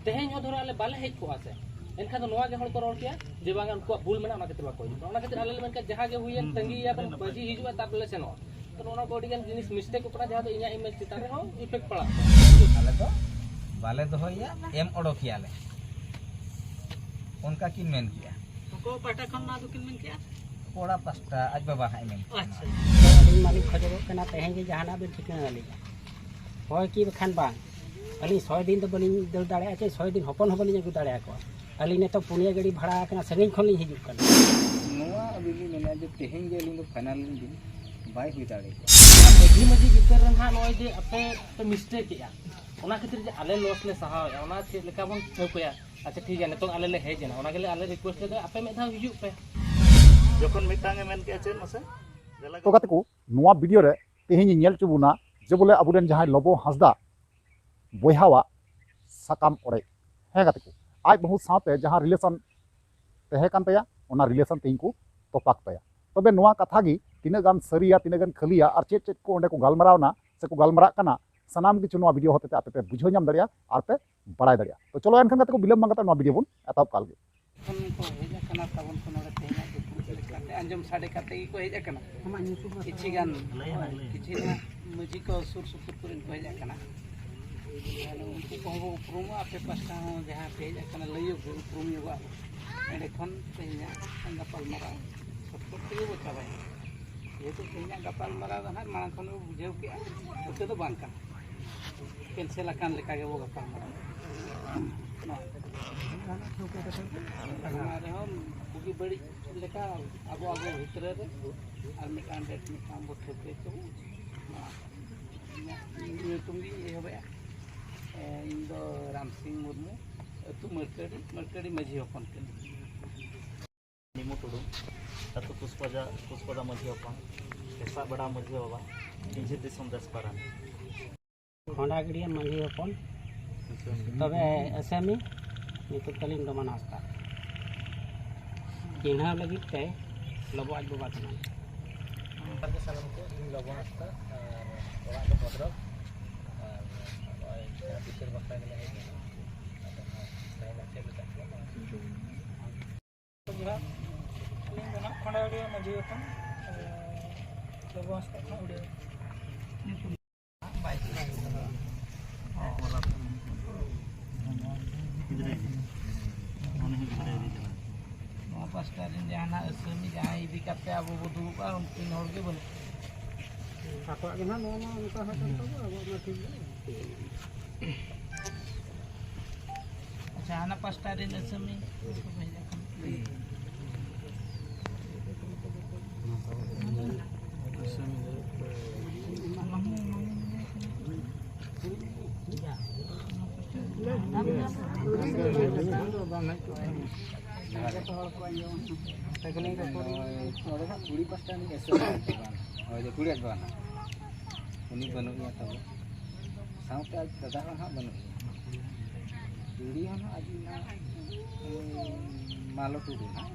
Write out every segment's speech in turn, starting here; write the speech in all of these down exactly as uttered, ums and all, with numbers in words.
ᱛᱮᱦᱮᱧ ᱦᱚᱸ ᱫᱷᱚᱨᱚ ᱟᱞᱮ ᱵᱟᱞᱮ ᱦᱮᱡ ᱠᱚᱜᱼᱟ ᱥᱮ, ᱮᱱᱠᱷᱟᱱ ᱫᱚ ᱱᱚᱣᱟ ᱜᱮ ᱦᱚᱲ ᱠᱚ ᱨᱚᱲ ᱠᱮᱭᱟ ᱡᱮ ᱵᱟᱝᱟ ᱩᱱᱠᱩᱣᱟᱜ ᱵᱷᱩᱞ ᱢᱮᱱᱟᱜᱼᱟ, ᱚᱱᱟ ᱠᱷᱟᱹᱛᱤᱨ ᱵᱟᱠᱚ ᱦᱤᱡᱩᱜ ᱠᱟᱱᱟ᱾ ᱚᱱᱟ ᱠᱷᱟᱹᱛᱤᱨ ᱟᱞᱮ ᱞᱮ ᱢᱮᱱ ᱠᱮᱫ ᱡᱟᱦᱟᱸ ᱜᱮ ᱦᱩᱭᱮᱱ, ᱛᱟᱺᱜᱤᱭᱮᱭᱟ ᱵᱚᱱ, ᱢᱟᱹᱡᱷᱤ ᱦᱤᱡᱩᱜᱼᱟ, ᱛᱟᱨᱯᱚᱨᱮ ᱞᱮ ᱥᱮᱱᱚᱜᱼᱟ᱾ ᱛᱚ ᱱᱚᱜᱼᱚ ᱱᱚᱣᱟ ᱠᱚ ᱟᱹᱰᱤ ᱜᱟᱱ ᱡᱤᱱᱤᱥ ᱢᱤᱥᱴᱮᱠᱚᱜ ᱠᱟᱱᱟ, ᱡᱟᱦᱟᱸ ᱫᱚ ᱤᱧᱟᱹᱜ ᱤᱢᱮᱡᱽ ᱪᱮᱛᱟᱱ ᱨᱮᱦᱚᱸ ᱤᱯᱷᱮᱠᱴ ᱯᱟᱲᱟᱜ ᱠᱟᱱᱟ᱾ ᱟᱞᱮ ᱫᱚ ᱵᱟᱞᱮ ᱫᱚᱦᱚᱭᱮᱭᱟ, ᱮᱢ ᱚᱰᱚᱠᱮᱭᱟᱞᱮ, ᱚᱱᱠᱟ ᱠᱤᱱ ᱢᱮᱱ ᱠᱮᱜᱼᱟ᱾ ᱚᱠᱚᱭ ᱯᱟᱦᱴᱟ ᱠᱷᱚᱱ ᱱᱚᱣᱟ ᱫᱚᱠᱤᱱ ᱢᱮᱱ ᱠᱮᱜᱼᱟ? ᱠᱚᱲᱟ ᱯᱟᱥᱴᱟ ᱟᱡ ᱵᱟᱵᱟ ᱦᱟᱸᱜ ᱮ ᱢᱮᱱ ᱠᱮᱜᱼᱟ᱾ ᱟᱪᱪᱷᱟ᱾ ᱟᱹᱞᱤᱧ ᱢᱟᱞᱤᱧ ᱠᱷᱚᱡᱚᱜᱚᱜ ᱠᱟᱱᱟ, ᱛᱮᱦᱮᱧ ᱜᱮ ᱡᱟᱦᱟᱱᱟᱜ ᱵᱤᱱ ᱴᱷᱤᱠᱟᱹ ᱟᱹᱞᱤᱧᱟ᱾ ᱦᱳᱭ ᱠᱤ ᱵᱟᱠᱷᱟᱱ ᱵᱟᱝ, ᱟᱹᱞᱤᱧ ᱥᱚᱭ ᱫᱤᱱ ᱫᱚ ᱵᱟᱹᱞᱤᱧ ᱫᱟᱹᱲ ᱫᱟᱲᱮᱭᱟᱜᱼᱟ, ᱪᱮ ᱥᱚᱭ ᱫᱤᱱ ᱦᱚᱯᱚᱱ ᱦᱚᱸ ᱵᱟᱹᱞᱤᱧ ᱟᱹᱜᱩ ᱫᱟᱲᱮᱭᱟᱠᱚᱣᱟ᱾ ᱟᱹᱞᱤᱧ ᱱᱤᱛᱚᱜ ᱯᱩᱱᱭᱟᱹ ᱜᱟᱹᱰᱤ ᱵᱷᱟᱲᱟ ᱟᱠᱟᱱᱟ, ᱥᱟᱺᱜᱤᱧ ᱠᱷᱚᱱ ᱞᱤᱧ ᱦᱤᱡᱩᱜ ᱠᱟᱱᱟ᱾ ᱱᱚᱣᱟ ᱟᱹᱞᱤᱧ ᱞᱤᱧ ᱢᱮᱱᱟ ᱡᱮ ᱛᱮᱦᱮᱧ ᱜᱮ ᱟᱹᱞᱤᱧ ᱫᱚ ᱯᱷᱟᱭᱱᱟᱞ ᱞᱤᱧ ᱵᱤᱱ ᱵᱟᱭ ᱦᱩᱭ ᱫᱟᱲᱮ ᱠᱚᱜᱼᱟ᱾ ᱢᱟᱹᱡᱷᱤ ᱢᱟᱹᱡᱷᱤ ᱵᱷᱤᱛᱟᱹᱨ ᱨᱮ ᱱᱟᱦᱟᱜ ᱱᱚᱜᱼᱚᱭ ᱡᱮ ᱟᱯᱮ ᱯᱮ ᱢᱤᱥᱴᱮᱠ ᱮᱜᱼᱟ, ᱚᱱᱟ ᱠᱷᱟᱹᱛᱤᱨ ᱡᱮ ᱟᱞᱮ ᱞᱚᱥ ᱞᱮ ᱥᱟᱦᱟᱣᱮᱜᱼᱟ, ᱚᱱᱟ ᱪᱮᱫ ᱞᱮᱠᱟ ᱵᱚᱱ ᱴᱷᱟᱹᱣᱠᱟᱹᱭᱟ? ᱟᱪᱪᱷᱟ ᱴᱷᱤᱠ ᱜᱮᱭᱟ, ᱱᱤᱛᱚᱝ ᱟᱞᱮ ᱞᱮ ᱦᱮᱡ ᱮᱱᱟ, ᱚᱱᱟ ᱜᱮᱞᱮ ᱟᱞᱮ ᱨᱤᱠᱩᱭᱮᱥᱴ ᱞᱮᱫᱟ, ᱟᱯᱮ ᱢᱤᱫ ᱫᱷᱟᱣ ᱦᱤᱡᱩᱜ ᱯᱮ᱾ ᱡᱚᱠᱷᱚᱱ ᱢᱤᱫᱴᱟᱝ ᱮ ᱢᱮᱱ ᱠᱮᱜᱼᱟ, ᱪᱮᱫ ᱢᱟᱥᱮ? ᱫᱮᱞᱟ ᱛᱚ ᱜᱟᱛᱮ ᱠᱚ, ᱱᱚᱣᱟ ᱵᱷᱤᱰᱤᱭᱳ ᱨᱮ ᱛᱮᱦᱮᱧ ᱤᱧ ᱧᱮᱞ ᱦᱚᱪᱚ ᱵᱚᱱᱟ ᱡᱮ ᱵᱚᱞᱮ ᱟᱵᱚᱨᱮᱱ ᱡᱟᱦᱟᱸᱭ ᱞᱚᱵᱚ ᱦᱟᱸᱥᱫᱟ ᱵᱚᱭᱦᱟᱣᱟᱜ ᱥᱟᱠᱟᱢ ᱚᱲᱮᱡ᱾ ᱦᱮᱸ ᱜᱟᱛᱮ ᱠᱚ, ᱟᱡ ᱵᱟᱹᱦᱩ ᱥᱟᱶᱛᱮ ᱡᱟᱦᱟᱸ ᱨᱤᱞᱮᱥᱚᱱ ᱛᱟᱦᱮᱸ ᱠᱟᱱ ᱛᱟᱭᱟ, ᱚᱱᱟ ᱨᱤᱞᱮᱥᱚᱱ ᱛᱮᱦᱮᱧ ᱠᱚ ᱛᱚᱯᱟᱜ ᱛᱟᱭᱟ᱾ ᱛᱚᱵᱮ ᱱᱚᱣᱟ ᱠᱟᱛᱷᱟ ᱜᱮ ᱛᱤᱱᱟᱹᱜ ᱜᱟᱱ ᱥᱟᱹᱨᱤᱭᱟ, ᱛᱤᱱᱟᱹᱜ ᱜᱟᱱ ᱠᱷᱟᱹᱞᱤᱭᱟ, ᱟᱨ ᱪᱮᱫ ᱪᱮᱫ ᱠᱚ ᱚᱸᱰᱮ ᱠᱚ ᱜᱟᱞᱢᱟᱨᱟᱣᱱᱟ ᱥᱮ ᱠᱚ ᱜᱟᱞᱢᱟᱨᱟᱜ ᱠᱟᱱᱟ, ᱥᱟᱱᱟᱢ ᱠᱤᱪᱷᱩ ᱱᱚᱣᱟ ᱵᱷᱤᱰᱤᱭᱳ ᱦᱚᱛᱮᱛᱮ ᱟᱯᱮ ᱯᱮ ᱵᱩᱡᱷᱟᱹᱣ ᱧᱟᱢ ᱫᱟᱲᱮᱭᱟᱜᱼᱟ ᱟᱨ ᱯᱮ ᱵᱟᱲᱟᱭ ᱫᱟᱲᱮᱭᱟᱜᱼᱟ᱾ ᱛᱚ ᱪᱚᱞᱚ ᱮᱱᱠᱷᱟᱱ ᱜᱟᱛᱮ ᱠᱚ, ᱵᱤᱞᱚᱢ ᱵᱟᱝ ᱠᱟᱛᱮ ᱱᱚᱣᱟ ᱵᱷᱤᱰᱤᱭᱳ ᱵᱚᱱ ᱮᱛᱚᱦᱚᱵ ᱠᱟᱜ ᱞᱮᱜᱮ᱾ ᱠᱷᱚᱱ ᱠᱚ ᱦᱮᱡ ᱟᱠᱟᱱᱟ ᱛᱟᱵᱚᱱ ᱠᱚ ᱱᱚᱰᱮ ᱛᱮᱦᱮᱧᱟᱜ ᱫᱩᱯᱩᱨ ᱞᱮᱠᱟᱛᱮ ᱟᱸᱡᱚᱢ ᱥᱟᱰᱮ ᱠᱟᱛᱮ ᱜᱮᱠᱚ ᱦᱮᱡ ᱟᱠᱟᱱᱟ᱾ ᱠᱤᱪᱷᱤ ᱜᱟᱱ, ᱠᱤᱪᱷᱤ ᱜᱟᱱ ᱢᱟᱹᱡᱷᱤ ᱠᱚ ᱥᱩᱨ ᱥᱩᱯᱩᱨ ᱠᱚᱨᱮᱱ ᱠᱚ ᱦᱮᱡ ᱟᱠᱟᱱᱟ᱾ ᱟᱫᱚ ᱩᱱᱠᱩ ᱠᱚᱦᱚᱸ ᱵᱚ ᱩᱯᱨᱩᱢᱟ, ᱟᱯᱮ ᱯᱟᱥᱴᱟ ᱦᱚᱸ ᱡᱟᱦᱟᱸ ᱯᱮ ᱦᱮᱡ ᱟᱠᱟᱱᱟ ᱞᱟᱹᱭᱚᱜ ᱯᱮ, ᱩᱯᱨᱩᱢ ᱧᱚᱜᱚᱜ ᱟᱵᱚ᱾ ᱮᱸᱰᱮᱠᱷᱟᱱ ᱛᱮᱦᱮᱧᱟᱜ ᱜᱟᱯᱟᱞᱢᱟᱨᱟᱣ ᱥᱚᱴᱠᱚᱴ ᱛᱮᱜᱮ ᱵᱚ ᱪᱟᱵᱟᱭᱟ᱾ ᱡᱮᱦᱮᱛᱩ ᱛᱮᱦᱮᱧᱟᱜ ᱜᱟᱯᱟᱞᱢᱟᱨᱟᱣ ᱫᱚ ᱱᱟᱦᱟᱜ ᱢᱟᱲᱟᱝ ᱠᱷᱚᱱ ᱵᱚ ᱵᱩᱡᱷᱟᱹᱣ ᱠᱮᱜᱼᱟ, ᱱᱚᱛᱮ ᱫᱚ ᱵᱟᱝ ᱠᱟᱱᱟ᱾ ᱠᱮᱱᱥᱮᱞ ᱟᱠᱟᱱ ᱞᱮᱠᱟ ᱜᱮᱵᱚ ᱜᱟᱯᱟᱞᱢᱟᱨᱟᱣ᱾ ᱱᱚᱣᱟ ᱨᱮᱦᱚᱸ ᱵᱩᱜᱤ ᱵᱟᱹᱲᱤᱡ ᱞᱮᱠᱟ ᱟᱵᱚ ᱟᱵᱚ ᱵᱷᱤᱛᱨᱤ ᱨᱮ ᱟᱨ ᱢᱤᱫᱴᱟᱝ ᱰᱮᱴ ᱢᱤᱫᱴᱟᱝ ᱵᱚ ᱴᱷᱟᱹᱣᱠᱟᱹᱭ ᱛᱟᱵᱚᱱ᱾ ᱱᱚᱣᱟ ᱤᱧᱟᱹᱜ ᱧᱩᱛᱩᱢ ᱜᱤᱧ ᱮᱦᱚᱵᱮᱜᱼᱟ᱾ ᱮ, ᱤᱧ ᱫᱚ ᱨᱟᱢ ᱥᱤᱝ ᱢᱩᱨᱢᱩ, ᱟᱹᱛᱩ ᱢᱟᱹᱨᱠᱟᱹᱰᱤ, ᱢᱟᱹᱨᱠᱟᱹᱰᱤ ᱢᱟᱹᱡᱷᱤ ᱦᱚᱯᱚᱱ ᱠᱟᱹᱱᱟᱹᱧ᱾ ᱱᱤᱢᱩ ᱴᱩᱰᱩ, ᱟᱹᱛᱩ ᱯᱩᱥᱯᱟᱫᱟ, ᱯᱩᱥᱯᱟᱫᱟ ᱢᱟᱹᱡᱷᱤ ᱦᱚᱯᱚᱱ, ᱦᱮᱥᱟᱜ ᱵᱮᱲᱟ ᱢᱟᱹᱡᱷᱤ ᱵᱟᱵᱟ, ᱢᱟᱹᱡᱷᱤ ᱫᱤᱥᱚᱢ ᱫᱮᱥ ᱯᱟᱨᱟᱱᱤᱠ᱾ ᱠᱷᱚᱸᱰᱟᱜᱟᱹᱲᱭᱟᱹ ᱢᱟᱹᱡᱷᱤ ᱦᱚᱯᱚᱱ, ᱛᱚᱵᱮ ᱟᱥᱟᱢᱤ ᱧᱩᱛᱩᱢ ᱛᱟᱹᱞᱤᱧ ᱰᱚᱢᱟᱱ ᱦᱟᱸᱥᱫᱟ᱾ ᱪᱤᱱᱦᱟᱹᱣ ᱞᱟᱹᱜᱤᱫ ᱛᱮ ᱞᱚᱵᱚ ᱟᱡ ᱵᱟᱵᱟ ᱠᱟᱱᱟᱭ᱾ ᱡᱚᱦᱟᱨ ᱜᱮ ᱥᱟᱱᱟᱢ ᱠᱚ, ᱤᱧ ᱞᱚᱵᱚ ᱦᱟᱸᱥᱫᱟ, ᱟᱨ ᱚᱲᱟᱜ ᱫᱚ ᱵᱷᱚᱫᱨᱚᱠ, ᱟᱨ ᱱᱚᱜᱼᱚᱭ ᱡᱟᱦᱟᱸ ᱵᱤᱪᱟᱹᱨ ᱵᱟᱠᱷᱨᱟ ᱜᱮᱞᱮ ᱦᱮᱡ ᱞᱮᱱᱟ, ᱟᱫᱚ ᱞᱚᱵᱚ ᱦᱟᱸᱥᱫᱟ ᱠᱷᱚᱱ ᱩᱰᱟᱹᱣ᱾ ᱱᱚᱣᱟ ᱯᱟᱥᱴᱟ ᱨᱮᱱ ᱡᱟᱦᱟᱱᱟᱜ ᱟᱹᱥᱟᱹᱢᱤ ᱡᱟᱦᱟᱸᱭ ᱤᱫᱤ ᱠᱟᱛᱮ ᱟᱵᱚ ᱵᱚ ᱫᱩᱲᱩᱵᱼᱟ, ᱩᱱᱠᱤᱱ ᱦᱚᱲ ᱜᱮ ᱵᱟᱹᱱᱩᱜ ᱠᱚᱣᱟ᱾ ᱟᱠᱚᱣᱟᱜ ᱜᱮ ᱱᱟᱦᱟᱜ ᱱᱚᱣᱟ ᱢᱟ ᱚᱱᱠᱟ ᱦᱟᱸᱜ ᱠᱟᱱ ᱛᱟᱵᱚ, ᱟᱵᱚᱣᱟᱜ ᱢᱟ ᱴᱷᱤᱠ ᱜᱮᱭᱟ᱾ ᱟᱪᱪᱷᱟ, ᱦᱟᱱᱟ ᱯᱟᱥᱴᱟ ᱨᱮᱱ ᱟᱹᱥᱟᱹᱢᱤ᱾ ᱡᱚᱛᱚ ᱦᱚᱲ ᱠᱚ ᱟᱸᱡᱚᱢᱟ᱾ ᱱᱚᱰᱮ ᱫᱚ ᱠᱩᱲᱤ ᱯᱟᱥᱴᱟ ᱨᱤᱱᱤᱡ ᱮᱥᱮ ᱵᱟᱝ, ᱦᱳᱭ, ᱡᱮ ᱠᱩᱲᱤᱭᱟᱜ ᱫᱚ ᱵᱟᱝ᱾ ᱩᱱᱤ ᱵᱟᱹᱱᱩᱜ ᱮᱭᱟ ᱛᱟᱵᱚ, ᱥᱟᱶᱛᱮ ᱟᱡ ᱫᱟᱫᱟ ᱦᱚᱸ ᱱᱟᱦᱟᱜ ᱵᱟᱹᱱᱩᱜ ᱮᱭᱟ᱾ ᱠᱩᱲᱤ ᱦᱚᱸ ᱱᱟᱦᱟᱜ ᱟᱡ ᱱᱟᱦᱟᱜ, ᱩᱸ, ᱢᱟᱞᱚ ᱴᱩᱰᱩ ᱱᱟᱦᱟᱜ,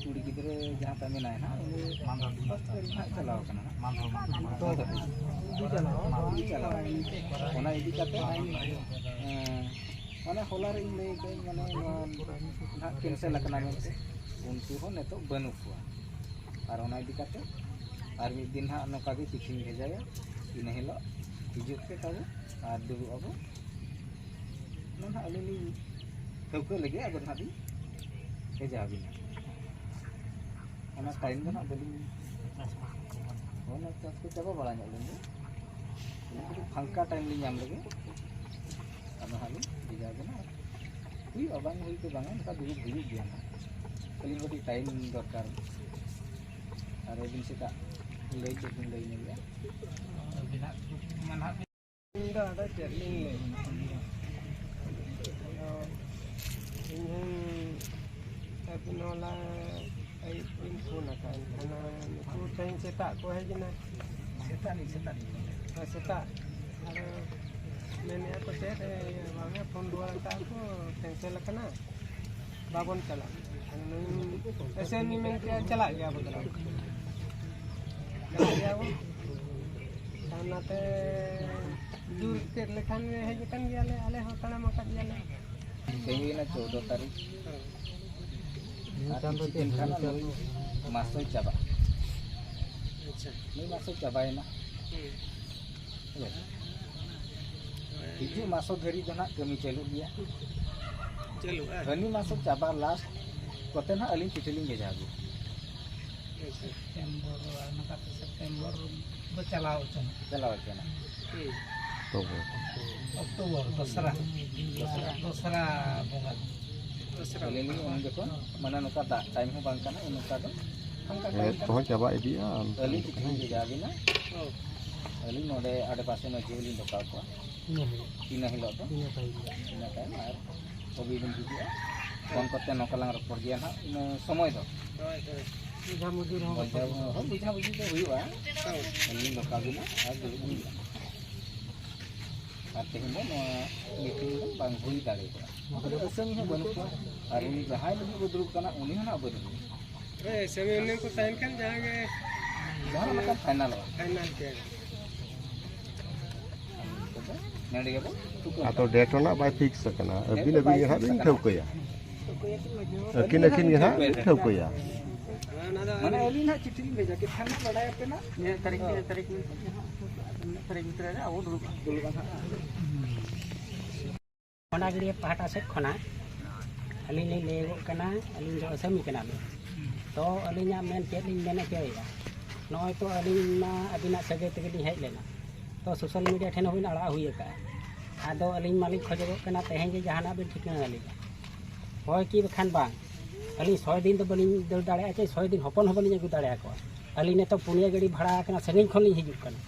ᱠᱩᱲᱤ ᱜᱤᱫᱽᱨᱟᱹ ᱡᱟᱦᱟᱸ ᱛᱟᱭ ᱢᱮᱱᱟᱭ ᱱᱟᱦᱟᱜ, ᱩᱱᱤ ᱦᱚᱥᱯᱤᱴᱟᱞ ᱱᱟᱦᱟᱜ ᱪᱟᱞᱟᱣ ᱟᱠᱟᱱᱟ ᱱᱟᱦᱟᱜ᱾ ᱢᱟᱞᱚ ᱴᱩᱰᱩ ᱪᱟᱞᱟᱣ ᱟᱠᱟᱱᱟ᱾ ᱚᱱᱟ ᱤᱫᱤ ᱠᱟᱛᱮ, ᱮᱸ, ᱚᱱᱮ ᱦᱚᱞᱟ ᱨᱮ ᱤᱧ ᱞᱟᱹᱭ ᱠᱟᱜ ᱟᱹᱧ, ᱢᱟᱱᱮ, ᱱᱚᱣᱟ ᱱᱟᱦᱟᱜ ᱠᱮᱱᱥᱮᱞ ᱟᱠᱟᱱᱟ ᱢᱮᱱᱛᱮ, ᱩᱱᱠᱩ ᱦᱚᱸ ᱱᱤᱛᱚᱜ ᱵᱟᱹᱱᱩᱜ ᱠᱚᱣᱟ᱾ ᱟᱨ ᱚᱱᱟ ᱤᱫᱤ ᱠᱟᱛᱮ ᱟᱨ ᱢᱤᱫ ᱫᱤᱱ ᱦᱟᱸᱜ ᱱᱚᱝᱠᱟ ᱜᱮ ᱪᱤᱴᱷᱤᱧ ᱵᱷᱮᱡᱟᱭᱟ, ᱤᱱᱟᱹ ᱦᱤᱞᱳᱜ ᱦᱤᱡᱩᱜ ᱯᱮ ᱛᱟᱵᱚ ᱟᱨ ᱫᱩᱲᱩᱵ ᱟᱵᱚ᱾ ᱚᱱᱟ ᱦᱟᱸᱜ ᱟᱹᱞᱤᱧ ᱞᱤᱧ ᱴᱷᱟᱹᱣᱠᱟᱹ ᱞᱮᱜᱮ, ᱟᱫᱚ ᱦᱟᱸᱜ ᱞᱤᱧ ᱵᱷᱮᱡᱟ ᱟᱹᱵᱤᱱᱟ᱾ ᱚᱱᱟ ᱴᱟᱭᱤᱢ ᱫᱚ ᱦᱟᱸᱜ ᱵᱟᱹᱞᱤᱧ, ᱚᱱᱟ ᱪᱟᱥ ᱠᱚ ᱪᱟᱵᱟ ᱵᱟᱲᱟ ᱧᱚᱜ ᱞᱮᱱ ᱜᱮ, ᱠᱟᱹᱴᱤᱡ ᱯᱷᱟᱝᱠᱟ ᱴᱟᱭᱤᱢ ᱞᱤᱧ ᱧᱟᱢ ᱞᱮᱜᱮ, ᱟᱫᱚ ᱦᱟᱸᱜ ᱞᱤᱧ ᱵᱷᱮᱡᱟ ᱟᱹᱵᱤᱱᱟ᱾ ᱦᱩᱭᱩᱜᱼᱟ, ᱵᱟᱝ ᱦᱩᱭ ᱫᱚ ᱵᱟᱝᱟ, ᱱᱚᱝᱠᱟ ᱫᱩᱲᱩᱵ ᱦᱩᱭᱩᱜ ᱜᱮᱭᱟ ᱱᱟᱦᱟᱜ᱾ ᱟᱹᱞᱤᱧ ᱠᱟᱹᱴᱤᱡ ᱴᱟᱭᱤᱢ ᱫᱚᱨᱠᱟᱨ᱾ ᱟᱨ ᱟᱹᱵᱤᱱ ᱥᱮᱛᱟᱜ ᱞᱟᱹᱭ ᱪᱮᱫ ᱵᱤᱱ ᱞᱟᱹᱭ ᱧᱚᱜᱮᱜᱼᱟ? ᱟᱹᱵᱤᱱᱟᱜ ᱠᱩᱠᱞᱤ ᱢᱟ ᱱᱟᱦᱟᱜ ᱵᱤᱱ ᱤᱧ ᱫᱚ ᱟᱫᱚ ᱪᱮᱫ ᱞᱤᱧ ᱞᱟᱹᱭᱟ? ᱟᱫᱚ ᱤᱧ ᱦᱚᱸᱧ ᱟᱹᱵᱤᱱ ᱦᱚᱞᱟ ᱟᱹᱭᱩᱵ ᱵᱤᱱ ᱯᱷᱳᱱ ᱟᱠᱟᱫ, ᱮᱱᱠᱷᱟᱱ ᱱᱩᱠᱩ ᱛᱮᱦᱮᱧ ᱥᱮᱛᱟᱜ ᱠᱚ ᱦᱮᱡ ᱮᱱᱟ᱾ ᱥᱮᱛᱟᱜ ᱨᱮ, ᱥᱮᱛᱟᱜ ᱨᱮ᱾ ᱦᱮᱸ, ᱥᱮᱛᱟᱜ᱾ ᱟᱫᱚ ᱢᱮᱱᱮᱫᱼᱟ ᱠᱚ ᱪᱮᱫ, ᱮ, ᱵᱟᱝᱟ, ᱯᱷᱳᱱ ᱨᱩᱣᱟᱹᱲ ᱟᱠᱟᱫ ᱠᱚ, ᱠᱮᱱᱥᱮᱞ ᱟᱠᱟᱱᱟ, ᱵᱟᱵᱚᱱ ᱪᱟᱞᱟᱜᱼᱟ᱾ ᱟᱫᱚ ᱱᱩᱭ ᱮᱥᱮ ᱩᱱᱤ ᱢᱮᱱ ᱠᱮᱫᱼᱟ, ᱪᱟᱞᱟᱜ ᱜᱮᱭᱟ ᱵᱚ, ᱪᱟᱞᱟᱜ ᱜᱮᱭᱟ ᱵᱚ᱾ ᱚᱱᱟᱛᱮ ᱡᱳᱨ ᱪᱮᱫ ᱞᱮᱠᱷᱟᱱ ᱜᱮ ᱦᱮᱡ ᱟᱠᱟᱱ ᱜᱮᱭᱟᱞᱮ, ᱟᱞᱮ ᱦᱚᱸ ᱛᱟᱲᱟᱢ ᱟᱠᱟᱫ ᱜᱮᱭᱟᱞᱮ᱾ ᱛᱮᱦᱮᱧ ᱦᱩᱭᱱᱟ ᱪᱳᱫᱽᱫᱚ ᱛᱟᱹᱨᱤᱠᱷ᱾ ᱟᱨ ᱠᱤᱪᱷᱩ ᱫᱤᱱ ᱠᱷᱟᱱ ᱱᱩᱭ ᱢᱟᱥ ᱫᱚᱭ ᱪᱟᱵᱟᱜᱼᱟ᱾ ᱟᱪᱪᱷᱟ᱾ ᱱᱩᱭ ᱢᱟᱥ ᱫᱚ ᱪᱟᱵᱟᱭᱮᱱᱟ᱾ ᱦᱩᱸ᱾ ᱦᱳᱭ᱾ ᱦᱤᱡᱩᱜ ᱢᱟᱥ ᱫᱷᱟᱹᱨᱤᱡ ᱫᱚ ᱱᱟᱜ ᱠᱟᱹᱢᱤ ᱪᱟᱹᱞᱩᱜ ᱜᱮᱭᱟ᱾ ᱪᱟᱹᱞᱩᱜᱼᱟ? ᱦᱟᱹᱱᱤ ᱢᱟᱥ ᱪᱟᱵᱟ ᱞᱟᱥᱴ ᱠᱚᱛᱮ ᱱᱟᱜ ᱟᱹᱞᱤᱧ ᱪᱤᱴᱷᱤ ᱞᱤᱧ ᱵᱷᱮᱡᱟ ᱟᱹᱜᱩ᱾ ᱟᱪᱪᱷᱟ᱾ ᱥᱮᱯᱴᱮᱢᱵᱚᱨ, ᱟᱨ ᱱᱚᱝᱠᱟ ᱛᱮ ᱥᱮᱯᱴᱮᱢᱵᱚᱨ ᱫᱚ ᱪᱟᱞᱟᱣ ᱦᱚᱪᱚᱱ᱾ ᱪᱟᱞᱟᱣ ᱦᱚᱪᱚᱱ᱾ ᱦᱩᱸ᱾ ᱚᱠᱴᱳᱵᱚᱨ᱾ ᱚᱠᱴᱳᱵᱚᱨ, ᱫᱚᱥᱨᱟ᱾ ᱫᱚᱥᱨᱟ᱾ ᱫᱚᱥᱨᱟ ᱵᱚᱸᱜᱟ᱾ ᱫᱚᱥᱨᱟ᱾ ᱟᱹᱞᱤᱧ ᱞᱤᱧ ᱩᱱ ᱡᱚᱠᱷᱚᱱ, ᱢᱟᱱᱮ, ᱱᱚᱝᱠᱟ ᱫᱟᱜ ᱴᱟᱭᱤᱢ ᱦᱚᱸ ᱵᱟᱝ ᱠᱟᱱᱟ, ᱩᱱ ᱱᱚᱝᱠᱟ ᱫᱚ ᱚᱱᱠᱟ ᱦᱮᱸ, ᱴᱟᱭᱤᱢ ᱠᱟᱱᱟ᱾ ᱠᱚᱦᱚᱸ ᱪᱟᱵᱟ ᱤᱫᱤᱜᱼᱟ᱾ ᱟᱹᱞᱤᱧ ᱪᱤᱴᱷᱤ ᱞᱤᱧ ᱵᱷᱮᱡᱟ ᱟᱹᱵᱤᱱᱟ᱾ ᱦᱚᱸ᱾ ᱟᱹᱞᱤᱧ ᱱᱚᱰᱮ ᱟᱰᱮᱯᱟᱥᱮ ᱢᱟᱹᱡᱷᱤ ᱦᱚᱸᱞᱤᱧ ᱰᱚᱠᱟᱣ ᱠᱚᱣᱟ᱾ ᱤᱱᱟᱹ ᱦᱤᱞᱳᱜ᱾ ᱤᱱᱟᱹ ᱦᱤᱞᱳᱜ ᱫᱚ᱾ ᱤᱱᱟᱹ ᱛᱟᱭᱚᱢ ᱫᱚ᱾ ᱤᱱᱟᱹ ᱛᱟᱭᱚᱢ ᱟᱨ ᱠᱚᱵᱤ ᱵᱤᱱ ᱦᱤᱡᱩᱜᱼᱟ᱾ ᱯᱷᱳᱱ ᱠᱚᱛᱮ ᱱᱚᱝᱠᱟ ᱞᱟᱝ ᱨᱚᱯᱚᱲ ᱜᱮᱭᱟ ᱱᱟᱦᱟᱜ, ᱤᱱᱟᱹ ᱥᱚᱢᱚᱭ ᱫᱚ᱾ ᱦᱳᱭ, ᱦᱳᱭ᱾ ᱵᱩᱡᱷᱟᱹᱣ ᱢᱩᱡᱷᱟᱹᱣ ᱨᱮᱦᱚᱸ ᱵᱩᱡᱷᱟᱹᱣ, ᱵᱟᱠᱚ ᱦᱳᱭ, ᱵᱩᱡᱷᱟᱹᱣ ᱢᱩᱡᱷᱟᱹᱣ ᱫᱚ ᱦᱩᱭᱩᱜᱼᱟ᱾ ᱦᱳᱭ᱾ ᱟᱹᱞᱤᱧ ᱰᱚᱠᱟᱣ ᱵᱤᱱᱟ ᱟᱨ ᱫᱩᱲᱩᱵ ᱦᱩᱭᱩᱜᱼᱟ᱾ ᱟᱨ ᱛᱮᱦᱮᱧ ᱫᱚ ᱱᱚᱣᱟ ᱢᱤᱴᱤᱝ ᱫᱚ ᱵᱟᱝ ᱦᱩᱭ ᱫᱟᱲᱮ ᱠᱚᱜᱼᱟ᱾ ᱟᱫᱚ ᱟᱹᱥᱟᱹᱢᱤ ᱦᱚᱸ ᱵᱟᱹᱱᱩᱜ ᱠᱚᱣᱟ᱾ ᱟᱨ ᱩᱱᱤ ᱡᱟᱦᱟᱸᱭ ᱞᱟᱹᱜᱤᱫ ᱵᱚ ᱫᱩᱲᱩᱵ ᱠᱟᱱᱟ, ᱩᱱᱤ ᱦᱚᱸ ᱱᱟᱦᱟᱜ ᱵᱟᱹᱱᱩᱜ ᱮᱭᱟ᱾ ᱦᱳᱭ, ᱥᱮᱢᱤ ᱩᱱᱤ ᱠᱚ ᱛᱟᱦᱮᱱ ᱠᱷᱟᱱ ᱡᱟᱦᱟᱸ ᱜᱮ ᱡᱟᱦᱟᱸ ᱞᱮᱠᱟ ᱯᱷᱟᱭᱱᱟᱞᱚᱜᱼᱟ᱾ ᱯᱷᱟᱭᱱᱟᱞ ᱜᱮ᱾ ᱱᱚᱰᱮ ᱜᱮᱵᱚ ᱛᱷᱩᱠᱟᱹᱢ ᱟᱫᱚ ᱠᱟᱜᱼᱟ᱾ ᱰᱮᱴ ᱨᱮᱱᱟᱜ ᱵᱟᱭ ᱯᱷᱤᱠᱥ ᱟᱠᱟᱱᱟ᱾ ᱟᱹᱵᱤᱱ ᱟᱹᱵᱤᱱ ᱜᱮ ᱦᱟᱸᱜ ᱵᱤᱱ ᱴᱷᱟᱹᱣᱠᱟᱹᱭᱟ᱾ ᱟᱹᱠᱤᱱ ᱟᱹᱠᱤᱱ ᱜᱮ ᱦᱟᱸᱜ ᱵᱤᱱ ᱴᱷᱟᱹᱣᱠᱟᱹᱭᱟ᱾ ᱢᱟᱱᱮ ᱟᱹᱞᱤᱧ ᱦᱟᱸᱜ ᱪᱤᱴᱷᱤ ᱞᱤᱧ ᱵᱷᱮᱡᱟ ᱠᱮᱫ ᱠᱷᱟᱱ ᱦᱟᱸᱜ ᱵᱟᱰᱟᱭ ᱟᱯᱮ ᱱᱟᱜ᱾ ᱱᱤᱭᱟᱹ ᱛᱟᱹᱨᱤᱠᱷ, ᱱᱤᱭᱟᱹ ᱛᱟᱹᱨᱤᱠᱷ, ᱱᱤᱭᱟᱹ ᱛᱟᱹᱨᱤᱠᱷ ᱵᱷᱤᱛᱨᱤ ᱨᱮ ᱟᱵᱚ ᱫᱩᱲᱩᱵ, ᱫᱩᱲᱩᱵ ᱦᱟᱸᱜ᱾ ᱚᱱᱟ ᱜᱟᱹᱰᱭᱟᱹ ᱯᱟᱦᱴᱟ ᱥᱮᱫ ᱠᱷᱚᱱᱟᱜ ᱟᱹᱞᱤᱧ ᱞᱤᱧ ᱞᱟᱹᱭᱚᱜ ᱠᱟᱱᱟ, ᱟᱹᱞᱤᱧ ᱫᱚ ᱟᱹᱥᱟᱹᱢᱤ ᱠᱟᱱᱟᱞᱤᱧ᱾ ᱛᱚ ᱟᱹᱞᱤᱧᱟᱜ ᱢᱮᱱ ᱪᱮᱫ ᱞᱤᱧ ᱢᱮᱱ ᱦᱚᱪᱚᱭᱮᱫᱼᱟ, ᱱᱚᱜᱼᱚᱭ ᱛᱚ ᱟᱹᱞᱤᱧ ᱢᱟ ᱟᱹᱵᱤᱱᱟᱜ ᱥᱟᱹᱜᱟᱹᱭ ᱛᱮᱜᱮ ᱞᱤᱧ ᱦᱮᱡ ᱞᱮᱱᱟ, ᱛᱚ ᱥᱳᱥᱟᱞ ᱢᱤᱰᱤᱭᱟ ᱴᱷᱮᱱ ᱦᱚᱸᱵᱤᱱ ᱟᱲᱟᱜ ᱦᱩᱭ ᱟᱠᱟᱫᱼᱟ᱾ ᱟᱫᱚ ᱟᱹᱞᱤᱧ ᱢᱟᱞᱤᱧ ᱠᱷᱚᱡᱚᱜᱚᱜ ᱠᱟᱱᱟ ᱛᱮᱦᱮᱧ ᱜᱮ ᱡᱟᱦᱟᱱᱟᱜ ᱵᱤᱱ ᱴᱷᱤᱠᱟᱹ ᱟᱹᱞᱤᱧᱟ, ᱦᱳᱭ ᱠᱤ ᱵᱟᱠᱷᱟᱱ ᱵᱟᱝ᱾ ᱟᱹᱞᱤᱧ ᱥᱚᱭ ᱫᱤᱱ ᱫᱚ ᱵᱟᱹᱞᱤᱧ ᱫᱟᱹᱲ ᱫᱟᱲᱮᱭᱟᱜᱼᱟ, ᱪᱮ ᱥᱚᱭ ᱫᱤᱱ ᱦᱚᱯᱚᱱ ᱦᱚᱸ ᱵᱟᱹᱞᱤᱧ ᱟᱹᱜᱩ ᱫᱟᱲᱮᱭᱟᱠᱚᱣᱟ᱾ ᱟᱹᱞᱤᱧ ᱱᱤᱛᱚᱜ ᱯᱩᱱᱭᱟᱹ ᱜᱟᱹᱰᱤ ᱵᱷᱟᱲᱟ ᱟᱠᱟᱱᱟ, ᱥᱟᱺᱜᱤᱧ ᱠᱷᱚᱱ ᱞᱤᱧ ᱦᱤᱡᱩᱜ ᱠᱟᱱᱟ᱾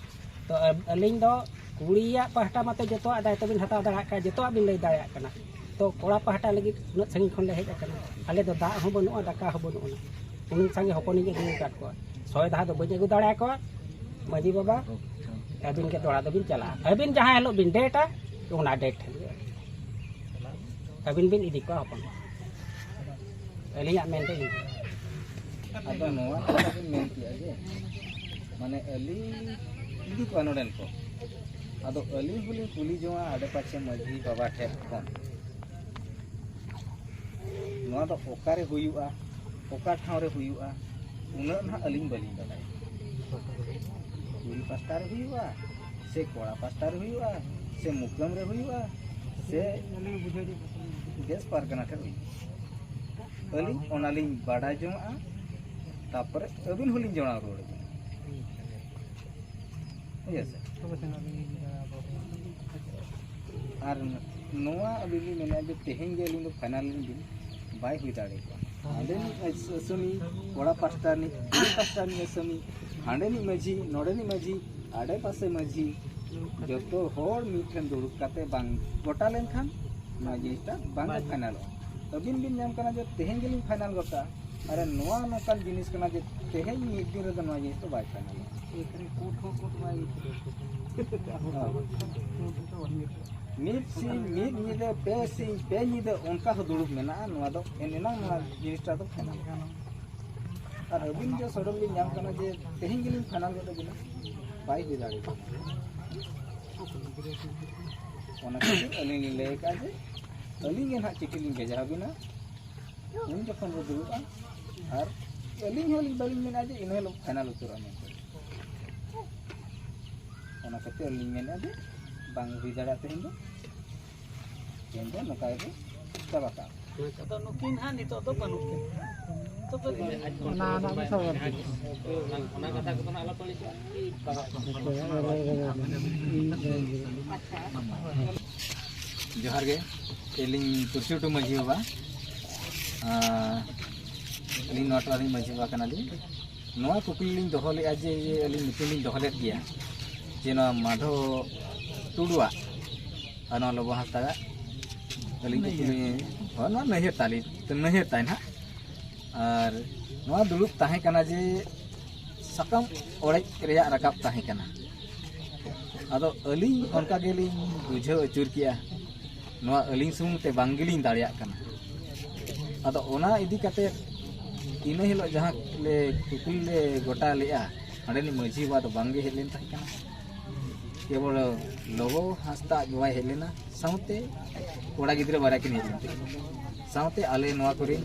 ᱛᱚ ᱟᱹᱞᱤᱧ ᱫᱚ ᱠᱩᱲᱤᱭᱟᱜ ᱯᱟᱦᱴᱟ ᱢᱟᱛᱚ ᱡᱚᱛᱚᱣᱟᱜ ᱫᱟᱭᱤᱛᱛᱚ ᱵᱤᱱ ᱦᱟᱛᱟᱣ ᱫᱟᱲᱮᱭᱟᱜ ᱠᱟᱱᱟ, ᱡᱚᱛᱚᱣᱟᱜ ᱵᱤᱱ ᱞᱟᱹᱭ ᱫᱟᱲᱮᱭᱟᱜ ᱠᱟᱱᱟ᱾ ᱛᱚ ᱠᱚᱲᱟ ᱯᱟᱦᱴᱟ ᱞᱟᱹᱜᱤᱫ ᱩᱱᱟᱹᱜ ᱥᱟᱺᱜᱤᱧ ᱠᱷᱚᱱ ᱞᱮ ᱦᱮᱡ ᱟᱠᱟᱱᱟ, ᱟᱞᱮ ᱫᱚ ᱫᱟᱜ ᱦᱚᱸ ᱵᱟᱹᱱᱩᱜᱼᱟ, ᱫᱟᱠᱟ ᱦᱚᱸ ᱵᱟᱹᱱᱩᱜ ᱟᱱᱟ᱾ ᱩᱱᱟᱹᱜ ᱥᱟᱸᱜᱮ ᱦᱚᱯᱚᱱᱤᱧ ᱟᱹᱜᱩ ᱟᱠᱟᱫ ᱠᱚᱣᱟ, ᱥᱚᱭ ᱫᱷᱟᱣ ᱫᱚ ᱵᱟᱹᱧ ᱟᱹᱜᱩ ᱫᱟᱲᱮᱭᱟᱠᱚᱣᱟ᱾ ᱢᱟᱹᱡᱷᱤ ᱵᱟᱵᱟ, ᱟᱹᱵᱤᱱ ᱜᱮ ᱫᱚᱦᱲᱟ ᱫᱚᱵᱤᱱ ᱪᱟᱞᱟᱜᱼᱟ, ᱟᱹᱵᱤᱱ ᱡᱟᱦᱟᱸ ᱦᱤᱞᱳᱜ ᱵᱤᱱ ᱰᱮᱴᱟ, ᱚᱱᱟ ᱰᱮᱴ ᱦᱤᱞᱳᱜ ᱟᱹᱵᱤᱱ ᱵᱤᱱ ᱤᱫᱤ ᱠᱚᱣᱟ ᱦᱚᱯᱚᱱ᱾ ᱟᱹᱞᱤᱧᱟᱜ ᱢᱮᱱ ᱫᱚ ᱤᱱᱠᱟᱹ᱾ ᱟᱫᱚ ᱱᱚᱣᱟ ᱠᱟᱛᱷᱟ ᱵᱤᱱ ᱢᱮᱱ ᱠᱮᱜᱼᱟ ᱡᱮ, ᱢᱟᱱᱮ, ᱟᱹᱞᱤᱧ ᱤᱫᱤ ᱠᱚᱣᱟ ᱱᱚᱰᱮᱱ ᱠᱚ᱾ ᱟᱫᱚ ᱟᱹᱞᱤᱧ ᱦᱚᱸᱞᱤᱧ ᱠᱩᱞᱤ ᱡᱚᱝᱟ ᱟᱰᱮᱯᱟᱥᱮ ᱢᱟᱹᱡᱷᱤ ᱵᱟᱵᱟ ᱴᱷᱮᱱ ᱠᱷᱚᱱ, ᱱᱚᱣᱟ ᱫᱚ ᱚᱠᱟᱨᱮ ᱦᱩᱭᱩᱜᱼᱟ, ᱚᱠᱟ ᱴᱷᱟᱶ ᱨᱮ ᱦᱩᱭᱩᱜᱼᱟ? ᱩᱱᱟᱹᱜ ᱱᱟᱦᱟᱜ ᱟᱹᱞᱤᱧ ᱵᱟᱹᱞᱤᱧ ᱵᱟᱰᱟᱭᱟ᱾ ᱠᱩᱲᱤ ᱯᱟᱥᱴᱟ ᱨᱮ ᱦᱩᱭᱩᱜᱼᱟ, ᱥᱮ ᱠᱚᱲᱟ ᱯᱟᱥᱴᱟ ᱨᱮ ᱦᱩᱭᱩᱜᱼᱟ, ᱥᱮ ᱢᱩᱠᱟᱹᱢ ᱨᱮ ᱦᱩᱭᱩᱜᱼᱟ, ᱥᱮ ᱵᱮᱥ ᱯᱟᱨᱜᱟᱱᱟ ᱴᱷᱮᱱ ᱦᱩᱭᱩᱜᱼᱟ᱾ ᱟᱹᱞᱤᱧ ᱚᱱᱟᱞᱤᱧ ᱵᱟᱰᱟᱭ ᱡᱚᱝᱟᱜᱼᱟ, ᱛᱟᱯᱚᱨᱮ ᱟᱹᱵᱤᱱ ᱦᱚᱸᱞᱤᱧ ᱡᱚᱲᱟᱣ ᱨᱩᱣᱟᱹᱲ ᱟᱹᱵᱤᱱᱟ᱾ ᱦᱮᱸ ᱥᱮ? ᱟᱨ ᱱᱚᱣᱟ ᱟᱹᱞᱤᱧ ᱞᱤᱧ ᱢᱮᱱᱮᱫᱼᱟ ᱡᱮ ᱛᱮᱦᱮᱧ ᱜᱮ ᱟᱹᱞᱤᱧ ᱫᱚ ᱯᱷᱟᱭᱱᱟᱞ ᱞᱤᱧ ᱵᱤᱱ, ᱵᱟᱭ ᱦᱩᱭ ᱫᱟᱲᱮ ᱠᱚᱜᱼᱟ᱾ ᱦᱟᱸᱰᱮᱱᱤᱡ ᱟᱹᱥᱟᱹᱢᱤ, ᱠᱚᱲᱟ ᱯᱟᱥᱴᱟ ᱨᱤᱱᱤᱡ, ᱠᱩᱲᱤ ᱯᱟᱥᱴᱟ ᱨᱤᱱᱤᱡ ᱟᱹᱥᱟᱹᱢᱤ, ᱦᱟᱸᱰᱮᱱᱤᱡ ᱢᱟᱹᱡᱷᱤ, ᱱᱚᱰᱮᱱᱤᱡ ᱢᱟᱹᱡᱷᱤ, ᱟᱰᱮ ᱯᱟᱥᱮ ᱢᱟᱹᱡᱷᱤ, ᱡᱚᱛᱚ ᱦᱚᱲ ᱢᱤᱫ ᱴᱷᱮᱱ ᱫᱩᱲᱩᱵ ᱠᱟᱛᱮ ᱵᱟᱝ ᱜᱚᱴᱟ ᱞᱮᱱᱠᱷᱟᱱ ᱱᱚᱣᱟ ᱡᱤᱱᱤᱥᱴᱟ ᱵᱟᱝ ᱯᱷᱟᱭᱱᱟᱞᱚᱜᱼᱟ᱾ ᱟᱹᱵᱤᱱ ᱵᱤᱱ ᱧᱟᱢ ᱠᱟᱱᱟ ᱡᱮ ᱛᱮᱦᱮᱧ ᱜᱮᱞᱤᱧ ᱯᱷᱟᱭᱱᱟᱞ ᱜᱚᱫ ᱠᱟᱜᱼᱟ᱾ ᱟᱨ ᱱᱚᱣᱟ ᱱᱚᱝᱠᱟᱱ ᱡᱤᱱᱤᱥ ᱠᱟᱱᱟ ᱡᱮ ᱛᱮᱦᱮᱧ ᱢᱤᱫ ᱫᱤᱱ ᱨᱮᱫᱚ ᱱᱚᱣᱟ ᱡᱤᱱᱤᱥ ᱫᱚ ᱵᱟᱭ ᱯᱷᱟᱭᱱᱟᱞᱚᱜᱼᱟ᱾ ᱮᱠᱷᱟᱱ ᱠᱳᱨᱴ ᱦᱚᱸ ᱠᱳᱨᱴ ᱵᱟᱭ ᱢᱤᱫ ᱥᱤᱧ ᱢᱤᱫ ᱧᱤᱫᱟᱹ, ᱯᱮ ᱥᱤᱧ ᱯᱮ ᱧᱤᱫᱟᱹ ᱚᱱᱠᱟ ᱦᱚᱸ ᱫᱩᱲᱩᱵ ᱢᱮᱱᱟᱜᱼᱟ᱾ ᱱᱚᱣᱟ ᱫᱚ ᱮᱱ ᱮᱱᱟᱝ ᱱᱚᱣᱟ ᱡᱤᱱᱤᱥᱴᱟ ᱫᱚ ᱯᱷᱟᱭᱱᱟᱞᱚᱜᱼᱟ᱾ ᱟᱨ ᱟᱹᱵᱤᱱ ᱡᱮ ᱥᱚᱰᱚᱢ ᱵᱤᱱ ᱧᱟᱢ ᱠᱟᱱᱟ ᱡᱮ ᱛᱮᱦᱮᱧ ᱜᱮᱞᱤᱧ ᱯᱷᱟᱭᱱᱟᱞ ᱜᱚᱫ ᱟᱹᱵᱤᱱᱟ, ᱵᱟᱭ ᱦᱩᱭ ᱫᱟᱲᱮᱭᱟᱜᱼᱟ᱾ ᱚᱱᱟ ᱠᱷᱟᱹᱛᱤᱨ ᱟᱹᱞᱤᱧ ᱞᱤᱧ ᱞᱟᱹᱭ ᱟᱠᱟᱫᱼᱟ ᱡᱮ ᱟᱹᱞᱤᱧ ᱜᱮ ᱱᱟᱦᱟᱜ ᱪᱤᱴᱷᱤ ᱞᱤᱧ ᱵᱷᱮᱡᱟ ᱟᱹᱵᱤᱱᱟ, ᱩᱱ ᱡᱚᱠᱷᱚᱱ ᱵᱚ ᱫᱩᱲᱩᱵᱼᱟ᱾ ᱟᱨ ᱟᱹᱞᱤᱧ ᱦᱚᱸ ᱵᱟᱹᱞᱤᱧ ᱢᱮᱱᱟ ᱡᱮ ᱤᱱᱟᱹ ᱦᱤᱞᱳᱜ ᱯᱷᱟᱭᱱᱟᱞ ᱩᱛᱟᱹᱨᱚᱜᱼᱟ ᱢᱮᱱᱛᱮ᱾ ᱚᱱᱟ ᱠᱷᱟᱹᱛᱤᱨ ᱟᱹᱞᱤᱧ ᱢᱮᱱᱮᱫᱼᱟ ᱡᱮ ᱵᱟᱝ ᱦᱩᱭ ᱫᱟᱲᱮᱭᱟᱜᱼᱟ ᱛᱮᱦᱮᱧ ᱫᱚ, ᱛᱮᱦᱮᱧ ᱫᱚ ᱱᱚᱝᱠᱟ ᱜᱮᱵᱚ ᱪᱟᱵᱟ ᱠᱟᱜᱼᱟ᱾ ᱟᱫᱚ ᱱᱩᱠᱤᱱ ᱦᱟᱸᱜ ᱱᱤᱛᱚᱜ ᱫᱚ ᱵᱟᱹᱱᱩᱜ ᱠᱤᱱᱟ᱾ ᱛᱚᱵᱮ ᱚᱱᱟ ᱨᱮᱱᱟᱜ ᱜᱮ ᱥᱚᱵ ᱟᱨᱠᱤ᱾ ᱚᱱᱟ ᱠᱟᱛᱷᱟ ᱠᱚᱫᱚ ᱱᱟᱜ ᱟᱞᱚ ᱯᱟᱹᱲᱤ ᱠᱚᱜᱼᱟ᱾ ᱡᱚᱦᱟᱨ ᱜᱮ, ᱟᱹᱞᱤᱧ ᱯᱩᱨᱥᱤ ᱴᱩᱰᱩ ᱢᱟᱹᱡᱷᱤ ᱵᱟᱵᱟ, ᱟᱨ ᱟᱹᱞᱤᱧ ᱱᱚᱣᱟ ᱴᱚᱞᱟ ᱨᱤᱱ ᱢᱟᱹᱡᱷᱤ ᱵᱟᱵᱟ ᱠᱟᱱᱟᱞᱤᱧ᱾ ᱱᱚᱣᱟ ᱠᱩᱠᱞᱤ ᱞᱤᱧ ᱫᱚᱦᱚ ᱞᱮᱫᱼᱟ ᱡᱮ, ᱤᱭᱟᱹ, ᱟᱹᱞᱤᱧ ᱢᱤᱴᱤᱝ ᱞᱤᱧ ᱫᱚᱦᱚ ᱞᱮᱫ ᱜᱮᱭᱟ ᱡᱮ ᱱᱚᱣᱟ ᱢᱟᱫᱷᱚ ᱴᱩᱰᱩᱣᱟᱜ ᱟᱨ ᱱᱚᱣᱟ ᱞᱚᱵᱚ ᱦᱟᱸᱥᱫᱟᱜᱟᱜ ᱟᱹᱞᱤᱧ ᱠᱩᱠᱞᱤ, ᱦᱳᱭ, ᱱᱚᱣᱟ ᱱᱟᱹᱭᱦᱟᱹᱨ ᱛᱟᱞᱤ, ᱱᱟᱹᱭᱦᱟᱹᱨ ᱛᱟᱭ ᱱᱟᱦᱟᱜ᱾ ᱟᱨ ᱱᱚᱣᱟ ᱫᱩᱲᱩᱵ ᱛᱟᱦᱮᱸ ᱠᱟᱱᱟ ᱡᱮ ᱥᱟᱠᱟᱢ ᱚᱲᱮᱡ ᱨᱮᱭᱟᱜ ᱨᱟᱠᱟᱵ ᱛᱟᱦᱮᱸ ᱠᱟᱱᱟ᱾ ᱟᱫᱚ ᱟᱹᱞᱤᱧ ᱚᱱᱠᱟ ᱜᱮᱞᱤᱧ ᱵᱩᱡᱷᱟᱹᱣ ᱟᱹᱪᱩᱨ ᱠᱮᱜᱼᱟ, ᱱᱚᱣᱟ ᱟᱹᱞᱤᱧ ᱥᱩᱢᱩᱝ ᱛᱮ ᱵᱟᱝ ᱜᱮᱞᱤᱧ ᱫᱟᱲᱮᱭᱟᱜ ᱠᱟᱱᱟ᱾ ᱟᱫᱚ ᱚᱱᱟ ᱤᱫᱤ ᱠᱟᱛᱮ ᱤᱱᱟᱹ ᱦᱤᱞᱳᱜ ᱡᱟᱦᱟᱸ ᱞᱮ ᱠᱩᱠᱞᱤ ᱞᱮ ᱜᱚᱴᱟ ᱞᱮᱜᱼᱟ, ᱚᱸᱰᱮᱱᱤᱡ ᱢᱟᱹᱡᱷᱤ ᱵᱟᱵᱟ ᱫᱚ ᱵᱟᱝ ᱜᱮ ᱦᱮᱡ ᱞᱮᱱ ᱛᱟᱦᱮᱸ ᱠᱟᱱᱟ᱾ ᱠᱮᱵᱚᱞ ᱞᱚᱵᱚ ᱦᱟᱸᱥᱫᱟ ᱟᱡ ᱵᱟᱵᱟᱭ ᱦᱮᱡ ᱞᱮᱱᱟ, ᱥᱟᱶᱛᱮ ᱠᱚᱲᱟ ᱜᱤᱫᱽᱨᱟᱹ ᱵᱟᱨᱭᱟ ᱠᱤᱱ ᱦᱮᱡ ᱞᱮᱱ ᱛᱟᱦᱮᱸ, ᱥᱟᱶᱛᱮ ᱟᱞᱮ ᱱᱚᱣᱟ ᱠᱚᱨᱮᱱ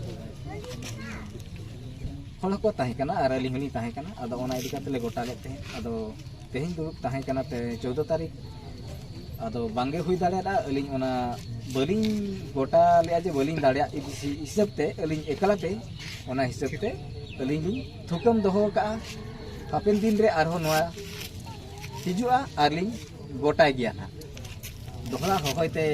ᱦᱚᱲ ᱦᱚᱸᱠᱚ ᱛᱟᱦᱮᱸ ᱠᱟᱱᱟ ᱟᱨ ᱟᱹᱞᱤᱧ ᱦᱚᱸᱞᱤᱧ ᱛᱟᱦᱮᱸ ᱠᱟᱱᱟ᱾ ᱟᱫᱚ ᱚᱱᱟ ᱤᱫᱤ ᱠᱟᱛᱮ ᱞᱮ ᱜᱚᱴᱟ ᱞᱮᱫ ᱛᱟᱦᱮᱸᱫ᱾ ᱟᱫᱚ ᱛᱮᱦᱮᱧ ᱫᱩᱲᱩᱵ ᱛᱟᱦᱮᱸ ᱠᱟᱱᱟ ᱛᱮ ᱪᱳᱫᱽᱫᱚ ᱛᱟᱹᱨᱤᱠᱷ᱾ ᱟᱫᱚ ᱵᱟᱝᱜᱮ ᱦᱩᱭ ᱫᱟᱲᱮᱭᱟᱫᱟ, ᱟᱹᱞᱤᱧ ᱚᱱᱟ ᱵᱟᱹᱞᱤᱧ ᱜᱚᱴᱟ ᱞᱮᱫᱼᱟ ᱡᱮ ᱵᱟᱹᱞᱤᱧ ᱫᱟᱲᱮᱭᱟᱜ ᱤᱫᱤ ᱦᱤᱥᱟᱹᱵ ᱛᱮ ᱟᱹᱞᱤᱧ ᱮᱠᱞᱟ ᱛᱮ ᱚᱱᱟ ᱦᱤᱥᱟᱹᱵ ᱛᱮ ᱟᱹᱞᱤᱧ ᱞᱤᱧ ᱛᱷᱩᱠᱟᱹᱢ ᱫᱚᱦᱚ ᱟᱠᱟᱫᱼᱟ᱾ ᱦᱟᱯᱮᱱ ᱫᱤᱱ ᱨᱮ ᱟᱨᱦᱚᱸ ᱱᱚᱣᱟ ᱦᱤᱡᱩᱜᱼᱟ ᱟᱨ ᱞᱤᱧ ᱜᱚᱴᱟᱭ ᱜᱮᱭᱟ ᱱᱟᱦᱟᱜ᱾ ᱫᱚᱦᱲᱟ ᱦᱚᱦᱚᱭ ᱛᱮ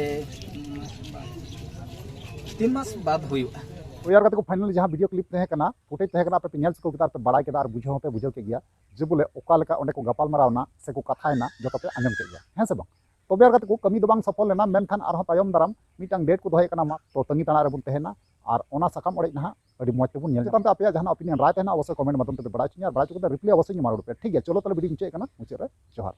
ᱛᱤᱱ ᱢᱟᱥ ᱵᱟᱫ ᱦᱩᱭᱩᱜᱼᱟ᱾ ᱛᱚ ᱭᱟᱨ ᱜᱟᱛᱮ ᱠᱚ, ᱯᱷᱟᱭᱱᱟᱞ ᱡᱟᱦᱟᱸ ᱵᱷᱤᱰᱤᱭᱳ ᱠᱞᱤᱯ ᱛᱟᱦᱮᱸ ᱠᱟᱱᱟ, ᱯᱷᱩᱴᱮᱡᱽ ᱛᱟᱦᱮᱸ ᱠᱟᱱᱟ, ᱟᱨ ᱯᱮ ᱧᱮᱞ ᱪᱩᱠᱟᱹᱣ ᱠᱮᱫᱟ, ᱟᱨ ᱯᱮ ᱵᱟᱲᱟᱭ ᱠᱮᱫᱟ, ᱟᱨ ᱵᱩᱡᱷᱟᱹᱣ ᱦᱚᱸᱯᱮ ᱵᱩᱡᱷᱟᱹᱣ ᱠᱮᱫ ᱜᱮᱭᱟ ᱡᱮ ᱵᱚᱞᱮ ᱚᱠᱟ ᱞᱮᱠᱟ ᱚᱸᱰᱮ ᱠᱚ ᱜᱟᱯᱟᱞ ᱢᱟᱨᱟᱣ ᱮᱱᱟ ᱥᱮ ᱠᱚ ᱠᱟᱛᱷᱟᱭᱮᱱᱟ, ᱡᱚᱛᱚ ᱯᱮ ᱟᱸᱡᱚᱢ ᱠᱮᱫ ᱜᱮᱭᱟ, ᱦᱮᱸ ᱥᱮ ᱵᱟᱝ? ᱛᱚᱵᱮ ᱟᱨ ᱜᱟᱛᱮ ᱠᱚ, ᱠᱟᱹᱢᱤ ᱫᱚ ᱵᱟᱝ ᱥᱚᱯᱷᱚᱞ ᱞᱮᱱᱟ, ᱢᱮᱱᱠᱷᱟᱱ ᱟᱨᱦᱚᱸ ᱛᱟᱭᱚᱢ ᱫᱟᱨᱟᱢ ᱢᱤᱫᱴᱟᱝ ᱰᱮᱴ ᱠᱚ ᱫᱚᱦᱚᱭᱮᱫ ᱠᱟᱱᱟ, ᱢᱟ ᱛᱚ ᱛᱟᱺᱜᱤ ᱛᱟᱲᱟᱜ ᱨᱮᱵᱚᱱ ᱛᱟᱦᱮᱱᱟ᱾ ᱟᱨ ᱚᱱᱟ ᱥᱟᱠᱟᱢ ᱚᱲᱮᱡ ᱱᱟᱦᱟᱜ ᱟᱹᱰᱤ ᱢᱚᱡᱽ ᱛᱮᱵᱚᱱ ᱧᱮᱞ ᱪᱮᱛᱟᱱ ᱛᱮ ᱟᱯᱮᱭᱟᱜ ᱡᱟᱦᱟᱱᱟᱜ ᱚᱯᱤᱱᱤᱭᱚᱱ ᱨᱟᱭ ᱛᱟᱦᱮᱱᱟ, ᱚᱵᱚᱥᱥᱳᱭ ᱠᱚᱢᱮᱱᱴ ᱢᱟᱫᱽᱫᱷᱚᱢ ᱛᱮᱯᱮ ᱵᱟᱲᱟᱭ ᱦᱚᱪᱚᱧᱟ, ᱟᱨ ᱵᱟᱲᱟᱭ ᱦᱚᱪᱚ ᱠᱟᱛᱮ ᱨᱤᱯᱞᱟᱭ ᱚᱵᱚᱥᱥᱳᱭ ᱤᱧ ᱮᱢᱟ ᱨᱩᱣᱟᱹᱲ ᱯᱮᱭᱟ, ᱴᱷᱤᱠ ᱜᱮᱭᱟ? ᱪᱚᱞᱚ ᱛᱟᱦᱚᱞᱮ ᱵᱷᱤᱰᱤᱭᱳᱧ ᱢᱩᱪᱟᱹᱫ ᱠᱟᱱᱟ, ᱢᱩᱪᱟᱹᱫ ᱨᱮ ᱡᱚᱦᱟᱨ᱾